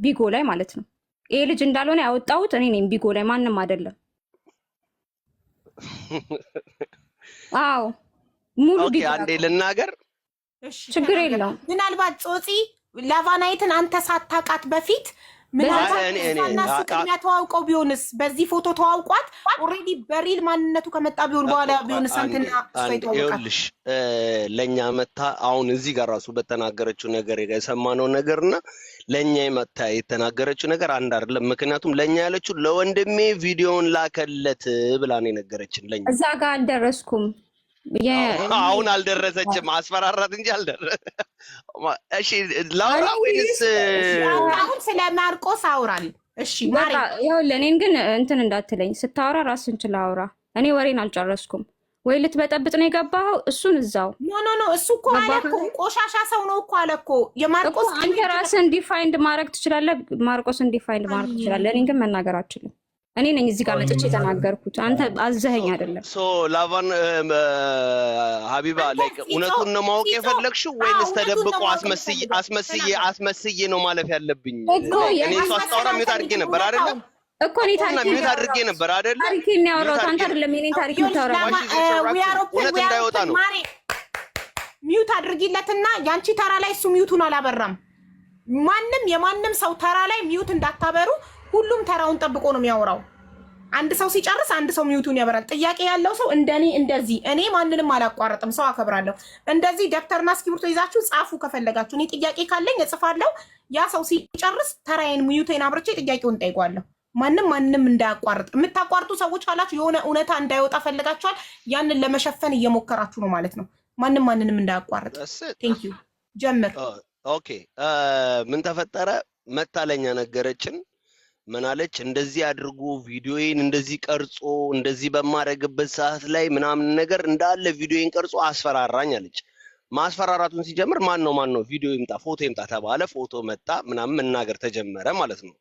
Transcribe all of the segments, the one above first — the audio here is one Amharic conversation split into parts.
ቢጎ ላይ ማለት ነው። ይሄ ልጅ እንዳልሆነ ያወጣሁት እኔ ነኝ። ቢጎ ላይ ማንም አይደለም። አዎ ሙሉ Okay፣ ቢጎ አንዴ ልናገር። እሺ ችግር ተናገር። የለውም። ምናልባት ጾፂ ላቫናይትን አንተ ሳታውቃት በፊት ምናልባት እሷና እሱ ቅድሚያ ተዋውቀው ቢሆንስ፣ በዚህ ፎቶ ተዋውቋት already በ real ማንነቱ ከመጣ ቢሆን በኋላ ቢሆንስ አንተና እሷ አንዴ የተዋወቃት? ይኸውልሽ፣ ለእኛ መታ አሁን እዚህ ጋር ራሱ በተናገረችው ነገር የሰማነው ነገር እና ለእኛ መታ የተናገረችው ነገር አንድ አይደለም። ምክንያቱም ለእኛ ያለችው ለወንድሜ ቪዲዮን ላከለት ብላ ነው የነገረችን። ለእኛ እዛ ጋር አልደረስኩም። አሁን አልደረሰችም። አስፈራራት እንጂ አልደረ እሺ ላውራ ወይንስ አሁን ስለ ማርቆስ አውራል። እሺ ማሬ። በቃ ይኸውልህ፣ እኔን ግን እንትን እንዳትለኝ፣ ስታወራ ራስን ችለህ አውራ። እኔ ወሬን አልጨረስኩም። ወይ ልትበጠብጥ ነው የገባኸው? እሱን እዛው No, no, no፣ እሱ እኮ አለ እኮ፣ ቆሻሻ ሰው ነው እኮ አለ እኮ። እኮ የማርቆስ አንተ ራስህን defend ማድረግ ትችላለህ። ማርቆስን defend ማድረግ ትችላለህ። እኔን ግን መናገር አትችልም። እኔ ነኝ እዚህ ጋር መጥቼ የተናገርኩት፣ አንተ አዘኸኝ አይደለም። So ላቫን ሀቢባ አንተ like እውነቱን ነው ማወቅ የፈለግሽው ወይንስ እውነቱን ነው ተደብቆ ማወቅ አስመስዬ የምፈልገው። አስመስዬ ተናገር። አስመስዬ ነው ማለፍ ያለብኝ? እኮ Like እኔ እሷ ማስመሰል ስታወራ mute አድርጌ አልፈልግም፣ ነበር አይደለ? እውነታውን እኮ እኔ እና ታሪክ mute አድርጌ ነበር አይደለ? ታሪኬን ያወራሁት mute አንተ አድርጌ አይደለም የኔን ታሪክ ይኸውልሽ የምታወራው። ላማ Why she's interrupting? We are open እውነት we are እንዳይወጣ open ነው። ማሬ፣ mute አድርጊለትና ያንቺ ተራ ላይ እሱ mute ኡን አላበራም። ማንም የማንም ሰው ተራ ላይ mute እንዳታበሩ። ሁሉም ተራውን ጠብቆ ነው የሚያወራው። አንድ ሰው ሲጨርስ አንድ ሰው mute ኡን ያበራል። ጥያቄ ያለው ሰው እንደኔ እንደዚህ፣ እኔ ማንንም አላቋረጥም፣ ሰው አከብራለሁ። እንደዚህ ደብተርና እስክሪብቶ ይዛችሁ ጻፉ ከፈለጋችሁ። እኔ ጥያቄ ካለኝ እጽፋለሁ። ያ ሰው ሲጨርስ ተራዬን mute ኤን አብርቼ ጥያቄውን ጠይቋለሁ። ማንም ማንም እንዳያቋርጥ። የምታቋርጡ ሰዎች ካላችሁ የሆነ እውነታ እንዳይወጣ ፈልጋችኋል። ያንን ለመሸፈን እየሞከራችሁ ነው ማለት ነው። ማንም ማንንም እንዳያቋርጥ። That's it. Thank you። ጀምር። Okay፣ ምን ተፈጠረ? መታ ለኛ ነገረችን። ምን አለች? እንደዚህ አድርጎ ቪዲዮዬን እንደዚህ ቀርጾ እንደዚህ በማደርግበት ሰዓት ላይ ምናምን ነገር እንዳለ ቪዲዮዬን ቀርጾ አስፈራራኝ አለች። ማስፈራራቱን ሲጀምር ማን ነው ቪዲዮ ይምጣ ፎቶ ይምጣ ተባለ። ፎቶ መጣ ምናምን መናገር ተጀመረ ማለት ነው።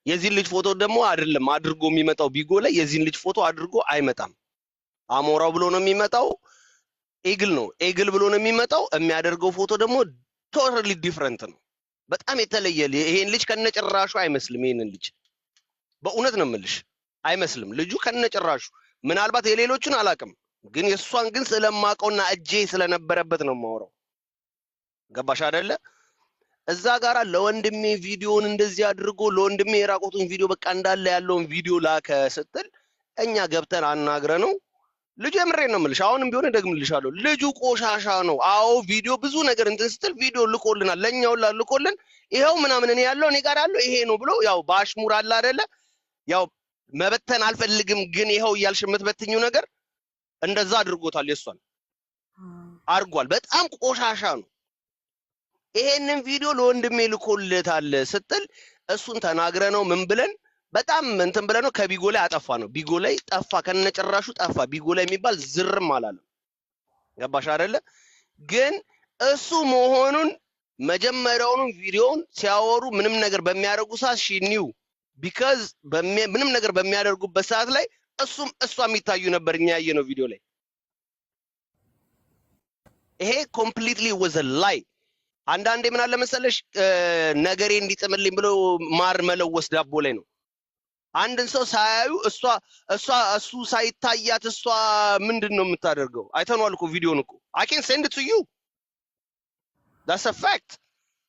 የዚህን ልጅ ፎቶ ደግሞ አይደለም አድርጎ የሚመጣው፣ ቢጎ ላይ የዚህን ልጅ ፎቶ አድርጎ አይመጣም። አሞራው ብሎ ነው የሚመጣው። Eagle ነው፣ eagle ብሎ ነው የሚመጣው። የሚያደርገው ፎቶ ደግሞ totally different ነው። በጣም የተለየ፣ ይሄን ልጅ ከነጭራሹ አይመስልም። ይሄንን ልጅ በእውነት ነው የምልሽ አይመስልም። ልጁ ከነጭራሹ፣ ምናልባት የሌሎቹን አላውቅም፣ ግን የእሷን ግን ስለማውቀውና እጄ ስለነበረበት ነው የማወራው። ገባሽ አይደለ? እዛ ጋራ ለወንድሜ ቪዲዮን እንደዚህ አድርጎ ለወንድሜ የራቆቱን ቪዲዮ በቃ እንዳለ ያለውን ቪዲዮ ላከ ስትል እኛ ገብተን አናግረ ነው። ልጁ የምሬን ነው የምልሽ፣ አሁንም ቢሆን እደግምልሻለሁ፣ ልጁ ቆሻሻ ነው። አዎ ቪዲዮ ብዙ ነገር እንትን ስትል ቪዲዮ ልኮልናል፣ ለእኛ ሁላ ልኮልን ይኸው ምናምን እኔ ያለው እኔ ጋር ያለው ይሄ ነው ብሎ ያው በአሽሙር አለ አይደለ፣ ያው መበተን አልፈልግም ግን ይኸው እያልሽ የምትበትኝው ነገር እንደዛ አድርጎታል። የእሷን አድርጓል። በጣም ቆሻሻ ነው። ይሄንን ቪዲዮ ለወንድሜ ልኮልታል ስትል እሱን ተናግረ ነው ምን ብለን በጣም እንትን ብለን ነው ከቢጎ ላይ አጠፋ ነው። ቢጎ ላይ ጠፋ፣ ከነጭራሹ ጠፋ። ቢጎ ላይ የሚባል ዝርም አላለም። ገባሽ አይደለ? ግን እሱ መሆኑን መጀመሪያውኑ ቪዲዮውን ሲያወሩ ምንም ነገር በሚያደርጉ ሰዓት she knew because ምንም ነገር በሚያደርጉበት ሰዓት ላይ እሱም እሷ የሚታዩ ነበር እኛ ያየነው ቪዲዮ ላይ። ይሄ completely was a lie። አንዳንዴ ምን አለ መሰለሽ፣ ነገሬ እንዲጥምልኝ ብሎ ማር መለወስ ዳቦ ላይ ነው። አንድን ሰው ሳያዩ እሷ እሱ ሳይታያት እሷ ምንድን ነው የምታደርገው? አይተነዋል እኮ ቪዲዮን እኮ። I can send to you, that's a fact።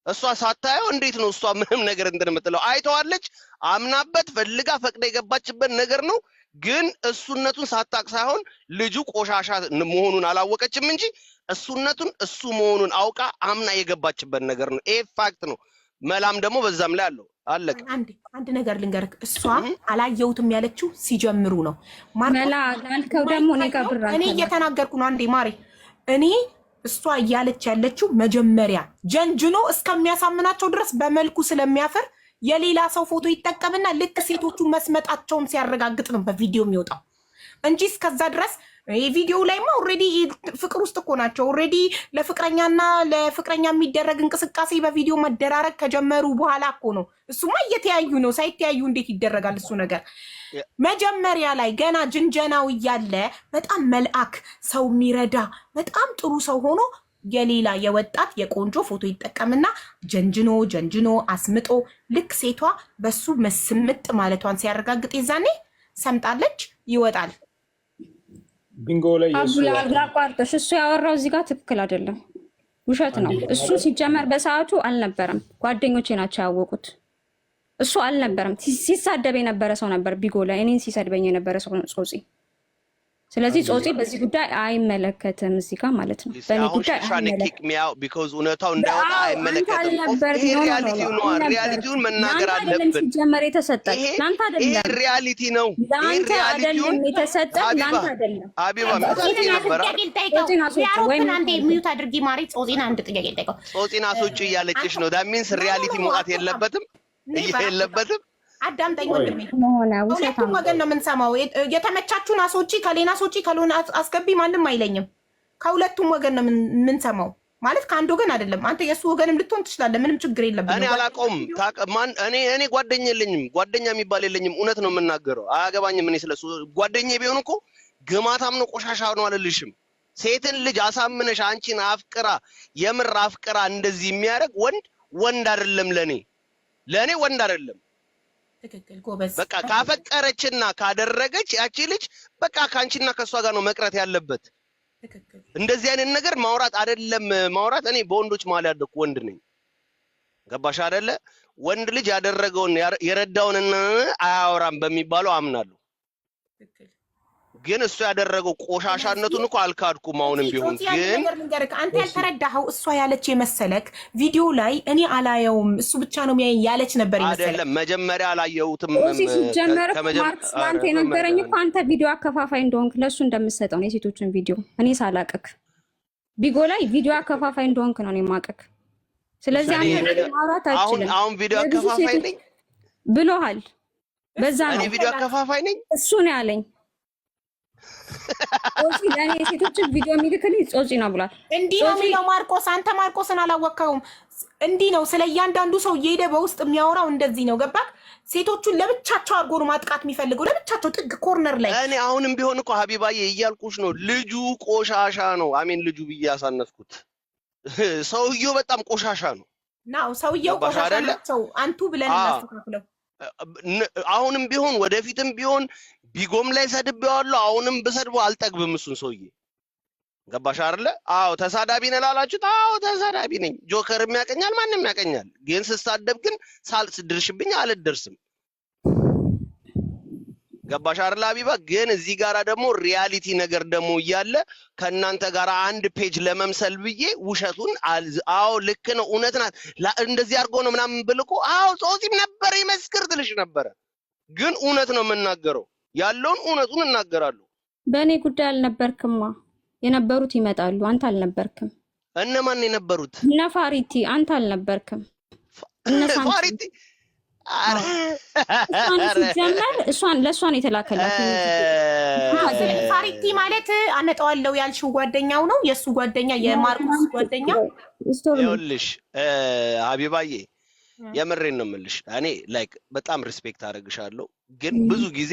እሷ ሳታየው እንዴት ነው እሷ ምንም ነገር እንትን የምትለው? አይተዋለች፣ አምናበት ፈልጋ ፈቅዳ የገባችበት ነገር ነው። ግን እሱነቱን ሳታቅ ሳይሆን ልጁ ቆሻሻ መሆኑን አላወቀችም እንጂ እሱነቱን እሱ መሆኑን አውቃ አምና የገባችበት ነገር ነው። ይሄ fact ነው። መላም ደግሞ በዛም ላይ አለው። አለቀ። አንድ ነገር ልንገርክ፣ እሷ አላየሁትም ያለችው ሲጀምሩ ነው። መላ ላልከው ደግሞ እኔ ጋር ብር እኔ እየተናገርኩ ነው። አንዴ ማሬ፣ እኔ እሷ እያለች ያለችው መጀመሪያ ጀንጅኖ እስከሚያሳምናቸው ድረስ በመልኩ ስለሚያፍር የሌላ ሰው ፎቶ ይጠቀምና ልክ ሴቶቹ መስመጣቸውን ሲያረጋግጥ ነው በቪዲዮ የሚወጣው እንጂ እስከዛ ድረስ የቪዲዮ ላይማ already ፍቅር ውስጥ እኮ ናቸው። Already ለፍቅረኛና ለፍቅረኛ የሚደረግ እንቅስቃሴ በቪዲዮ መደራረግ ከጀመሩ በኋላ እኮ ነው። እሱማ እየተያዩ ነው። ሳይተያዩ እንዴት ይደረጋል እሱ ነገር? መጀመሪያ ላይ ገና ጅንጀናው እያለ በጣም መልአክ፣ ሰው የሚረዳ፣ በጣም ጥሩ ሰው ሆኖ የሌላ የወጣት የቆንጆ ፎቶ ይጠቀምና ጀንጅኖ ጀንጅኖ አስምጦ ልክ ሴቷ በሱ መስምጥ ማለቷን ሲያረጋግጥ የዛኔ ሰምጣለች፣ ይወጣል። ቢንጎ ላይ የእሱ ላቋርጥሽ፣ እሱ ያወራው እዚህ ጋር ትክክል አይደለም፣ ውሸት ነው። እሱ ሲጀመር በሰዓቱ አልነበረም። ጓደኞቼ ናቸው ያወቁት። እሱ አልነበረም። ሲሳደብ የነበረ ሰው ነበር ቢጎ ላይ እኔን ሲሰድበኝ የነበረ ሰው ነው ጾፂ። ስለዚህ ጾፂ በዚህ ጉዳይ አይመለከትም እዚህ ጋር ማለት ነው። በእኔ ጉዳይ አይመለከትም። Because እውነታው እንዳይወጣ አይመለከትም። ይሄ reality ው ነው። Reality ውን መናገር አለብን። ሲጀመር የተሰጠ ለአንተ አይደለም። ይሄ reality ነው። ለአንተ አይደለም የተሰጠ፣ ለአንተ አይደለም። ሀቢባ ሮፕን አንዴ mute አድርጊ ማሪ። ጾፂን አንድ ጥያቄ ልጠይቀው። ጾፂን አስወጪ እያለችሽ ነው። That means reality መውጣት የለበትም የለበትም። አዳምጠኝ ወንድሜ፣ ሁለቱም ወገን ነው የምንሰማው። የተመቻችሁን አስወጪ፣ ከሌና አስወጪ፣ ከሎን አስገቢ ማንም አይለኝም። ከሁለቱም ወገን ነው የምንሰማው፣ ማለት ከአንድ ወገን አይደለም። አንተ የእሱ ወገንም ልትሆን ትችላለህ። ምንም ችግር የለብንም። እኔ አላውቀውም። ማን እኔ ጓደኛ የለኝም፣ ጓደኛ የሚባል የለኝም። እውነት ነው የምናገረው። አያገባኝም። እኔ ስለሱ ጓደኛ ቢሆን እኮ ግማታም ነው ቆሻሻ ነው አልልሽም። ሴትን ልጅ አሳምነሽ አንቺን አፍቅራ የምር አፍቅራ እንደዚህ የሚያደርግ ወንድ ወንድ አይደለም። ለኔ ወንድ አይደለም። ትክክል ጎበዝ። በቃ ካፈቀረችና ካደረገች ያቺ ልጅ በቃ ካንቺና ከሷ ጋር ነው መቅረት ያለበት። ትክክል። እንደዚህ አይነት ነገር ማውራት አይደለም ማውራት። እኔ በወንዶች መሀል ያደኩ ወንድ ነኝ። ገባሽ አይደለ? ወንድ ልጅ ያደረገውን የረዳውን አያወራም በሚባለው አምናለሁ። ትክክል። ግን እሱ ያደረገው ቆሻሻነቱን እኮ አልካድኩም። አሁንም ቢሆን ግን አንተ ያልተረዳኸው እሷ ያለች የመሰለክ ቪዲዮ ላይ እኔ አላየውም እሱ ብቻ ነው የሚያየኝ ያለች ነበር የመሰለክ። አይደለም፣ መጀመሪያ አላየሁትም። ሲጀመር ማርክስ ለአንተ የነገረኝ እኮ አንተ ቪዲዮ አከፋፋይ እንደሆንክ ለእሱ እንደምትሰጠው ነው የሴቶችን ቪዲዮ። እኔ ሳላቅክ ቢጎ ላይ ቪዲዮ አከፋፋይ እንደሆንክ ነው እኔ የማቅክ። ስለዚህ አንተ ማውራት አትችልም። አሁን ቪዲዮ አከፋፋይ ነኝ ብሎሃል። በዛ ነው እኔ ቪዲዮ አከፋፋይ ነኝ እሱ ነው ያለኝ። ጾፂ ለእኔ የሴቶችን ቪዲዮ የሚልክልኝ ጾፂ ነው ብሏል። እንዲህ ነው የሚለው ማርቆስ። አንተ ማርቆስን አላወቅኸውም። እንዲህ ነው ስለ እያንዳንዱ ሰው እየሄደ በውስጥ የሚያወራው እንደዚህ ነው። ገባክ? ሴቶቹን ለብቻቸው አድርጎ ነው ማጥቃት የሚፈልገው፣ ለብቻቸው ጥግ corner ላይ። እኔ አሁንም ቢሆን እኮ ሀቢባዬ እያልኩሽ ነው፣ ልጁ ቆሻሻ ነው። አሜን ልጁ ብዬ ያሳነስኩት ሰውየው በጣም ቆሻሻ ነው። ናው ሰውየው ቆሻሻ ናቸው። አንቱ ብለን እናስተካክለው። አሁንም ቢሆን ወደፊትም ቢሆን ቢጎም ላይ ሰድቤዋለሁ። አሁንም ብሰድበው አልጠግብም እሱን ሰውዬ። ገባሽ አይደለ? አዎ ተሳዳቢ ነህ ላላችሁት፣ አዎ ተሳዳቢ ነኝ። ጆከርም ያቀኛል፣ ማንም ያቀኛል። ግን ስሳደብ ግን ሳልደርሽብኝ አልደርስም። ገባሽ አይደለ ሀቢባ? ግን እዚህ ጋራ ደግሞ reality ነገር ደግሞ እያለ ከእናንተ ጋር አንድ page ለመምሰል ብዬ ውሸቱን አዎ ልክ ነው እውነት ናት እንደዚህ አድርጎ ነው ምናምን ብል እኮ አዎ ጾፂም ነበረ ይመስክር ትልሽ ነበረ። ግን እውነት ነው የምናገረው፣ ያለውን እውነቱን እናገራለሁ። በእኔ ጉዳይ አልነበርክማ። የነበሩት ይመጣሉ፣ አንተ አልነበርክም። እነማን የነበሩት? እነ ፋሪቲ፣ አንተ አልነበርክም። እነ ፋሪቲ ሲጀመር እሷን ለእሷን የተላከላት ፋሪቲ ማለት አመጣዋለሁ ያልሽው ጓደኛው ነው የእሱ ጓደኛ የማርቆስ ጓደኛ። ይኸውልሽ ሀቢባዬ የምሬን ነው የምልሽ። እኔ like በጣም respect አደርግሻለሁ፣ ግን ብዙ ጊዜ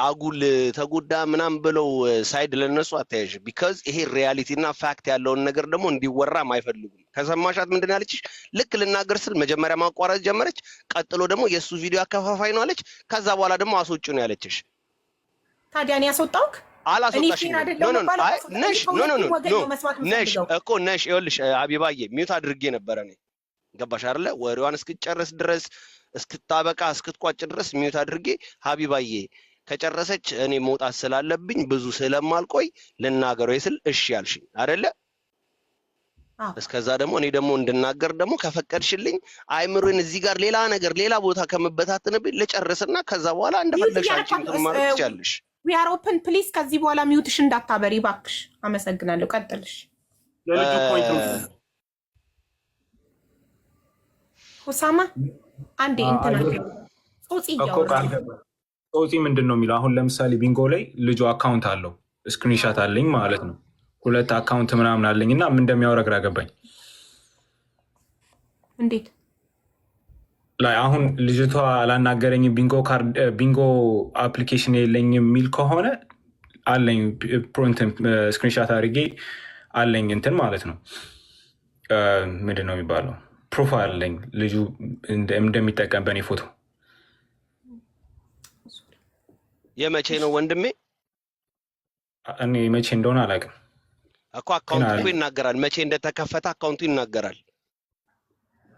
አጉል ተጎዳ ምናምን ብለው side ለነሱ አታያዥ። Because ይሄ reality እና fact ያለውን ነገር ደግሞ እንዲወራም አይፈልጉም። ከሰማሻት ምንድን ያለችሽ? ልክ ልናገር ስል መጀመሪያ ማቋረጥ ጀመረች። ቀጥሎ ደግሞ የእሱ ቪዲዮ አከፋፋይ ነው አለች። ከዛ በኋላ ደግሞ አስወጪ ነው ያለችሽ። ታዲያ እኔ ያስወጣውክ አላስወጣሽም። ነሽ no no no ነሽ እኮ ነሽ። ይኸውልሽ ሀቢባዬ mute አድርጌ ነበረ እኔ። ገባሽ አይደለ? ወሬዋን እስክትጨርስ ድረስ እስክታበቃ እስክትቋጭ ድረስ mute አድርጌ ሀቢባዬ ከጨረሰች እኔ መውጣት ስላለብኝ ብዙ ስለማልቆይ ልናገረው ስል እሺ ያልሽኝ አይደለ? እስከዛ ደግሞ እኔ ደግሞ እንድናገር ደግሞ ከፈቀድሽልኝ አይምሮን እዚህ ጋር ሌላ ነገር ሌላ ቦታ ከመበታተንብኝ ልጨርስና ከዛ በኋላ እንደፈለግሽ አንቺ እንትን ማለት ትችያለሽ። We are open please። ከዚህ በኋላ mute ሽ እንዳታበሪ እባክሽ። አመሰግናለሁ። ቀጥልሽ። የልጁ point ነው። ሆሳማ አንዴ እንትና ጾፂ እያወራ ጾፂ ምንድን ነው የሚለው? አሁን ለምሳሌ ቢንጎ ላይ ልጁ account አለው፣ screenshot አለኝ ማለት ነው። ሁለት account ምናምን አለኝ እና ምን እንደሚያወራ ግራ ገባኝ። እንዴት ላይ አሁን ልጅቷ አላናገረኝም ቢንጎ ካርድ ቢንጎ application የለኝም የሚል ከሆነ አለኝ፣ print screenshot አድርጌ አለኝ እንትን ማለት ነው፣ ምንድን ነው የሚባለው፣ profile አለኝ ልጁ እንደሚጠቀም በእኔ ፎቶ። የመቼ ነው ወንድሜ? እኔ መቼ እንደሆነ አላውቅም እኮ ግን account ኡ እኮ አለኝ። ይናገራል። መቼ እንደተከፈተ account ኡ ይናገራል።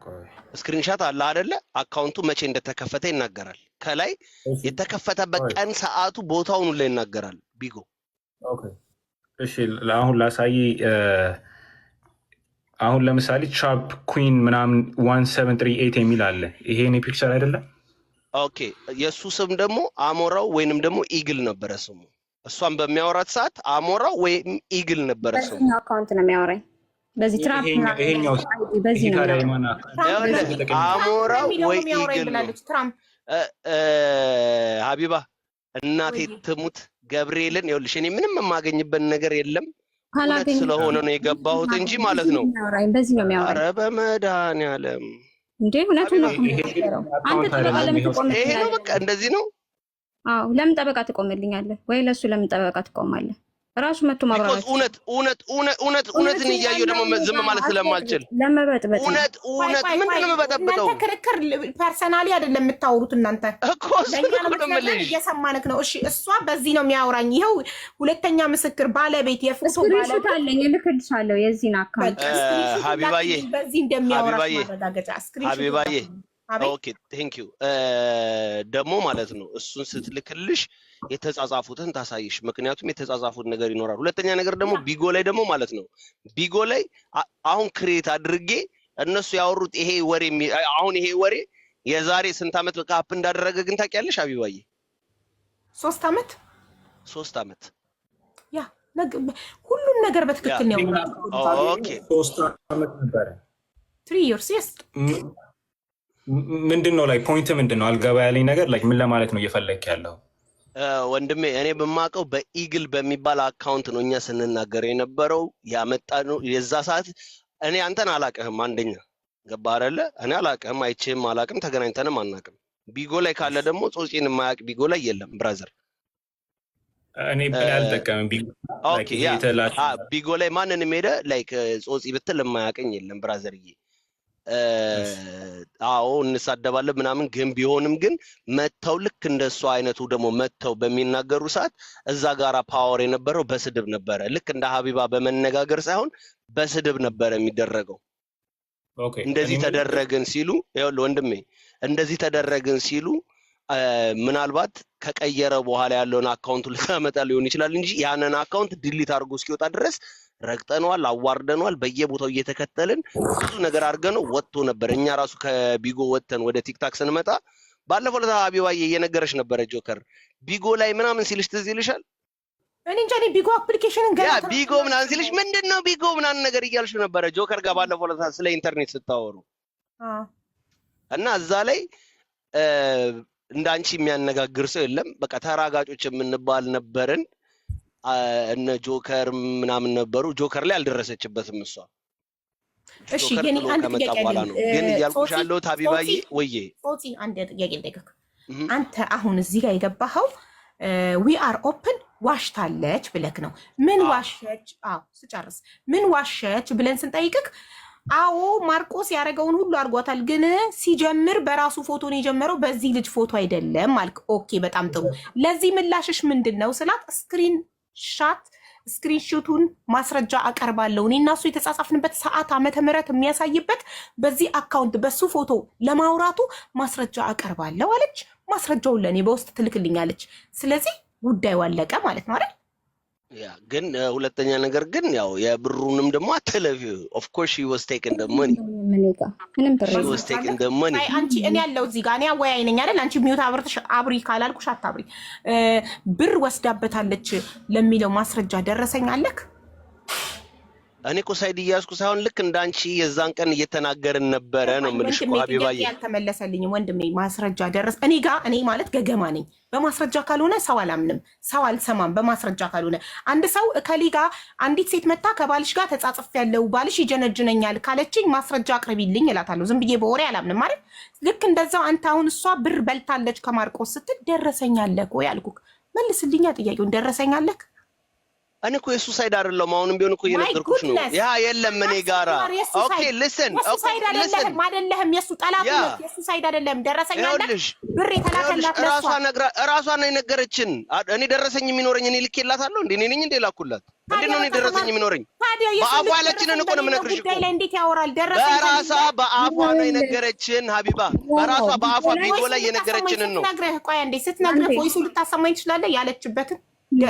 ቆይ። Screenshot አለ አይደለ? Account ኡ መቼ እንደተከፈተ ይናገራል። ከላይ እሺ፣ የተከፈተበት ቆይ። ቀን፣ ሰዓቱ፣ ቦታውን ሁላ ይናገራል። ቢጎ። Okay። እሺ፣ አሁን ላሳይ። አሁን ለምሳሌ Trap Queen ምናምን 1738 የሚል አለ። ይሄ የኔ picture አይደለም። Okay፣ የእሱ ስም ደግሞ አሞራው ወይንም ደግሞ Eagle ነበረ ስሙ። እሷን በሚያወራት ሰዓት አሞራው ወይም Eagle ነበረ ስሙ። በዚህኛው account ነው የሚያወራኝ። በዚህ Trap ይሄኛው ይሄኛው በዚህ ይሄ ነው ታዲያ የሚያወራኝ። የማን ትራምፕ ይኸውልህ በሚል ትራምፕ አሞራው በሚለው ነው ወይ የሚያወራኝ Eagle ነው። ብላለች። ትራምፕ። ሀቢባ፣ እናቴ ወይ ትሙት ገብርኤልን፣ ይኸውልሽ እኔ ምንም የማገኝበት ነገር የለም፣ እውነት ካላገኘ ስለሆነ ነው የገባሁት እንጂ ማለት በዚህ ነው። ነው የሚያወራኝ። በዚህ ነው አረ የሚያወራኝ። በመድኃኒዓለም። እንዴ፣ እውነቱን ነው ሀቢባ እኮ ይሄ ግን የምናገረው። አንተ account ጠበቃ አይደለም። ለምን ይኸው ይሄ ነው ትቆምልኛለህ? በቃ እንደዚህ ነው። አዎ፣ ለምን ጠበቃ ትቆምልኛለህ? ወይ ለእሱ ለምን ጠበቃ ትቆማለህ? ራሱ መጥቶ because ማብራራት እውነት እውነት እውነት እውነት እውነትን እውነቱን እያየሁ ደግሞ ያለው ዝም እኔ ጋር ማለት ነው። ስለማልችል አትበጥብጥ፣ ለመበጥበጥ ነው። እውነት ቆይ እውነት ቆይ ምንድን ቆይ ነው የምበጠብጠው እናንተ ክርክር personally አይደለም የምታወሩት እናንተ እኮ እሱን ለእኛ እኮ ነው ነው የምትነግረን፣ የምልሽ። እየሰማንክ ነው። እሺ፣ እሷ በዚህ ነው የሚያወራኝ። ይኸው ሁለተኛ ምስክር ባለቤት፣ የፎቶ Screenshot ባለቤት። አለኝ፣ እልክልሻለሁ የዚህን account። በቃ screenshot ሀቢባዬ ላክልኝ፣ በዚህ እንደሚያወራሽ ሀቢባዬ ማረጋገጫ screenshot ሀቢባዬ ላክልኝ። አቤት። Okay, thank you። ደግሞ ማለት ነው እሱን ስትልክልሽ የተጻጻፉትን ታሳይሽ። ምክንያቱም የተጻጻፉት ነገር ይኖራል። ሁለተኛ ነገር ደግሞ ቢጎ ላይ ደግሞ ማለት ነው፣ ቢጎ ላይ አሁን create አድርጌ እነሱ ያወሩት ይሄ ወሬ አሁን ይሄ ወሬ የዛሬ ስንት ዓመት በቃ up እንዳደረገ ግን ታውቂያለሽ ሀቢባዬ? 3 ዓመት። 3 ዓመት። Yeah፣ ሁሉን ነገር በትክክል ነው ያወራው። Okay። 3 ዓመት ነበረ። 3 years, yes. ምንድን ነው like point ምንድን ነው? አልገባ ያለኝ ነገር like ምን ለማለት ነው እየፈለክ ያለው? ወንድሜ፣ እኔ በማውቀው በ Eagle በሚባል account ነው እኛ ስንናገር የነበረው፣ ያመጣነው የዛ ሰዓት። እኔ አንተን አላቅህም። አንደኛ ገባ አይደለ? እኔ አላቅህም፣ አይቼህም አላቅም፣ ተገናኝተንም አናቅም። ቢጎ ላይ ካለ ደግሞ ጾጺን የማያውቅ ቢጎ ላይ የለም brother። እኔ እኔ አልጠቀምም ቢጎ። Okay, yeah፣ ቢጎ ላይ ማንንም ሄደ like ጾጺ ብትል የማያውቀኝ የለም brother ዬ። አዎ፣ እንሳደባለን ምናምን፣ ግን ቢሆንም ግን መተው ልክ እንደሱ አይነቱ ደግሞ መተው በሚናገሩ ሰዓት እዛ ጋራ power የነበረው በስድብ ነበረ። ልክ እንደ ሀቢባ በመነጋገር ሳይሆን በስድብ ነበረ የሚደረገው። እንደዚህ ተደረግን ሲሉ፣ ይኸውልህ ወንድሜ፣ እንደዚህ ተደረግን ሲሉ ምናልባት ከቀየረ በኋላ ያለውን account ኡ ልታመጣ ሊሆን ይችላል እንጂ ያንን account delete አድርጎ እስኪወጣ ድረስ ረግጠነዋል፣ አዋርደነዋል። በየቦታው እየተከተልን ብዙ ነገር አድርገነው ወጥቶ ነበር። እኛ ራሱ ከቢጎ ወጥተን ወደ ቲክታክ ስንመጣ ባለፈው ዕለት ሀቢባዬ እየነገረች ነበረ፣ ጆከር ቢጎ ላይ ምናምን ሲልሽ ትዝ ይልሻል? እኔ እንጃ፣ እኔ ቢጎ application ን ገና ቢጎ ምናምን ሲልሽ ምንድን ነው ቢጎ ምናምን ነገር እያልሽ ነበረ ጆከር ጋር ባለፈው ዕለት ስለ ኢንተርኔት ስታወሩ። እና እዛ ላይ እንደ አንቺ የሚያነጋግር ሰው የለም። በቃ ተራጋጮች የምንባል ነበርን። እነ ጆከር ምናምን ነበሩ። ጆከር ላይ አልደረሰችበትም እሷ። እሺ ጆከር የኔ ጥሎ አንድ ከመጣ ጥያቄ በኋላ አለኝ። ነው። ግን እያልኩሽ ጾጺ ያለሁት ሀቢባዬ ጾጺ ወዬ። ጾጺ፣ አንድ ጥያቄ ልጠይቅህ። አንተ አሁን እዚህ ጋር የገባኸው We Are Open ዋሽታለች ብለክ ነው። ምን ዋሸች? አዎ፣ ስጨርስ ምን ዋሸች ብለን ስንጠይቅክ አዎ፣ ማርቆስ ያደረገውን ሁሉ አድርጓታል፣ ግን ሲጀምር በራሱ ፎቶ ነው የጀመረው፣ በዚህ ልጅ ፎቶ አይደለም አልክ። Okay፣ በጣም ጥሩ። ለዚህ ምላሽሽ ምንድን ነው ስላት screenshot ኡን ማስረጃ አቀርባለሁ፣ እኔ እና እሱ የተጻጻፍንበት ሰዓት፣ ዓመተ ምህረት የሚያሳይበት፣ በዚህ account በሱ ፎቶ ለማውራቱ ማስረጃ አቀርባለሁ አለች። ማስረጃውን ለእኔ በውስጥ ትልክልኛለች። ስለዚህ ጉዳዩ አለቀ ማለት ነው አይደል? Yeah፣ ግን ሁለተኛ ነገር ግን ያው የብሩንም ደግሞ አትለፊ። Of course she was taking the money. ምን ጋ ምንም ብር She was taking the money. አይ፣ አንቺ እኔ ያለው እዚህ ጋር እኔ አወያይ ነኝ አይደል? አንቺ mute አብርተሽ አብሪ ካላልኩሽ አታብሪ። ብር ወስዳበታለች ለሚለው ማስረጃ ደረሰኝ አለክ? እኔ እኮ side እያዝኩ ሳይሆን ልክ እንደ አንቺ የዛን ቀን እየተናገርን ነበረ ነው የምልሽ እኮ ወንድሜ፣ ጥያቄ ሀቢባዬ። ያልተመለሰልኝም ወንድሜ፣ ማስረጃ ደረስ እኔ ጋ። እኔ ማለት ገገማ ነኝ። በማስረጃ ካልሆነ ሰው አላምንም፣ ሰው አልሰማም። በማስረጃ ካልሆነ አንድ ሰው እከሌ ጋ አንዲት ሴት መታ ከባልሽ ጋር ተጻጽፍ ያለው ባልሽ ይጀነጅነኛል ካለችኝ ማስረጃ አቅርቢልኝ እላታለሁ። ዝም ብዬ በወሬ አላምንም ማለት። ልክ እንደዛው አንተ አሁን እሷ ብር በልታለች ከማርቆስ ስትል ደረሰኝ አለክ ወይ አልኩክ። መልስልኛ ጥያቄውን፣ ደረሰኝ አለክ? እኔ እኮ የሱ side አይደለም። አሁንም ቢሆን እኮ my እየነገርኩሽ ነው። goodness ያ የለም እኔ ጋራ። የሱ okay side listen የሱ okay side listen አይደለህም፣ አይደለህም። የሱ ጠላቱ ያ ነህ። የሱ side አይደለህም። ደረሰኝ አለ፣ ይኸውልሽ ብር ይኸውልሽ የተላከላት ለሷ። እራሷ ነግራ እራሷ ነው የነገረችን። እኔ ደረሰኝ የሚኖረኝ እኔ ልኬላታለሁ እንዴ? እኔ ነኝ እንዴ ላኩላት? እንዴት ታዲያ ነው እኔ በከተማ ደረሰኝ የሚኖረኝ? ታዲያ የሰው በአፏ ልጅ ያለችንን ደረሰኝ እኮ ነው በሌለው የምነግርሽ እኮ። ጉዳይ ላይ እንዴት ያወራል? ደረሰኝ በራሷ ከሌለ በአፏ ነው የነገረችን ሀቢባ፣ በራሷ በአፏ ቢጎ ላይ ቢጎ voice ኡን ላይ ልታሰማኝ የነገረችንን ነው። ስትነግርህ፣ ቆይ አንዴ ስትነግርህ አንዴ voice ኡን ልታሰማኝ ትችላለህ? ያለችበትን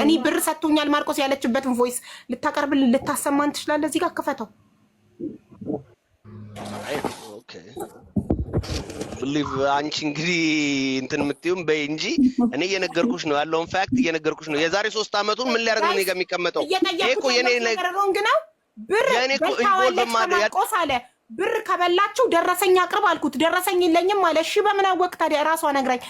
እኔ ብር ሰጥቶኛል ማርቆስ ያለችበትን voice ልታቀርብልን ልታሰማን ትችላለህ? እዚህ ጋር ክፈተው። አይ okay believe አንቺ እንግዲህ እንትን የምትይውም በይ እንጂ እኔ እየነገርኩሽ ነው ያለውን fact እየነገርኩሽ ነው። የዛሬ 3 ዓመቱን ምን ሊያደርግ ነው እኔ guys ጋር የሚቀመጠው? ይሄ እየጠየኩት እኮ የኔ ያለሁት ነገር wrong ነው። ብር የኔ እኮ involve በልታዋለች ከማርቆስ አለ። ብር ከበላችሁ ደረሰኝ አቅርብ አልኩት። ደረሰኝ የለኝም አለ። እሺ በምን አወቅ ታዲያ? እራሷ ነግራኝ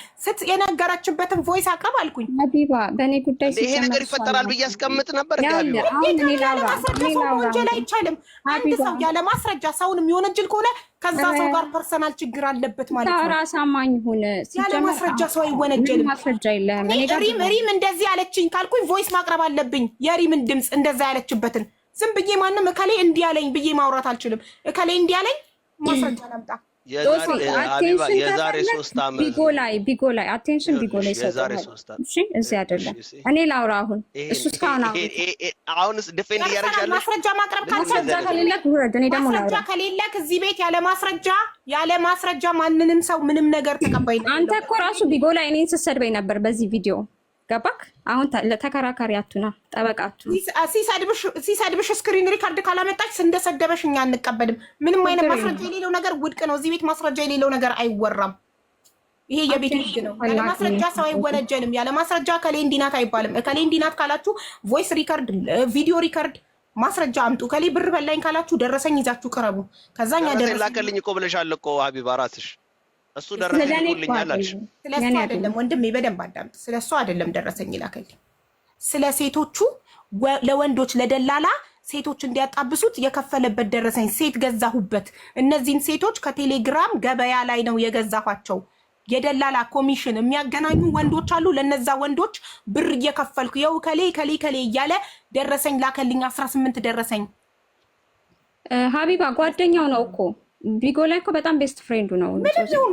የነገረችበትን voice አቅርብ አልኩኝ። ሀቢባ በእኔ ጉዳይ እንደ ይሄ ሲጀመር ነገር እሱ ይፈጠራል ብዬ አልነበረም። አስቀምጥ ነበር እንደ ይኸውልህ ሀቢባ። አሁን እንዴት እኔ ያለ ላውራ ማስረጃ እኔ ሰው ላውራ መወንጀል አሁን አይቻልም። አንድ ሀቢባ ሰው ያለ ማስረጃ ሰውን የሚወነጅል ከሆነ ከዛ ኧረ ሰው ጋር personal ችግር አለበት ማለት ታወራ ነው። አሳማኝ ሁን። ያለ ሲጀመር ማስረጃ ሰው ምንም አይወነጀልም። ማስረጃ የለህም። እኔ እኔ ጋር ሪም ሪም እንደዚህ ያለችኝ ካልኩኝ voice ማቅረብ አለብኝ። የሪምን ድምፅ እንደዛ ያለችበትን ዝም ብዬ ማንም እከሌ እንዲህ ያለኝ ብዬ ማውራት አልችልም። እከሌ እንዲህ ያለኝ ማስረጃ ላምጣ። ዶሲ የዛሬ ሀቢባ attention የዛሬ ከፈለግ 3 ዓመት ቢጎ ላይ ቢጎ ላይ attention ቢጎ ላይ ይኸውልሽ የዛሬ ይሰጡሃል። 3 ዓመት እሺ እዚህ አይደለም። ይኸውልሽ እኔ ላውራ አሁን። ይሄ እሱ እስካሁን አውርቷል። አሁንስ defend እያደረግሽ ጨርሰናል። ያለሽ ማስረጃ ማቅረብ ልክ ካልቻልክ እንደዚህ ማስረጃ አይነት ከሌለክ ውረድ። እኔ ደግሞ ማስረጃ ላውራ። ከሌለክ እዚህ ቤት ያለ ማስረጃ ያለ ማስረጃ ማንንም ሰው ምንም ነገር ተቀባይነት አንተ የለውም። እኮ ራሱ ቢጎ ላይ እኔን ስትሰድበኝ ነበር በዚህ ቪዲዮ ገባክ? አሁን ለተከራካሪ አቱና ጠበቃ አቱና ሲሰድብሽ screen record ካላመጣች እንደሰደበሽ እኛ አንቀበልም። ምንም አይነት ችግር ማስረጃ የለም። የሌለው ነገር ውድቅ ነው። እዚህ ቤት ማስረጃ የሌለው ነገር አይወራም። ይሄ የቤት ህግ attention ነው። ያለ ፈላጊ ማስረጃ ሰው አይወነጀልም። ያለ ማስረጃ እከሌ እንዲህ ናት አይባልም። እከሌ እንዲህ ናት ካላችሁ voice record፣ video record ማስረጃ አምጡ። እከሌ ብር በላኝ ካላችሁ ደረሰኝ ይዛችሁ ቅረቡ። ከዛ እኛ ደረሰኝ ደረሰኝ ላከልኝ እኮ ብለሻል እኮ ሀቢባ ራስሽ። እሱ ስለ ደረሰኝ እኔ እኮ ልኮልኛል አልሽ። አይደለም ስለ እሱ የኔ አይደለም አይደለም። ወንድሜ፣ በደንብ አዳምጥ። ስለ እሱ አይደለም ደረሰኝ ይላከልኝ፣ ስለ ሴቶቹ ለወንዶች ለደላላ ሴቶች እንዲያጣብሱት የከፈለበት ደረሰኝ ሴት ገዛሁበት። እነዚህን ሴቶች ከቴሌግራም ገበያ ላይ ነው የገዛኋቸው። የደላላ ኮሚሽን የሚያገናኙ ወንዶች አሉ። ለነዛ ወንዶች ብር እየከፈልኩ የው ከሌ ከሌ ከሌ እያለ ደረሰኝ ላከልኝ። 18 ደረሰኝ። ሀቢባ ጓደኛው ነው እኮ ቢጎ ላይ እኮ በጣም best friend ኡ ነው። ምንም ይሁን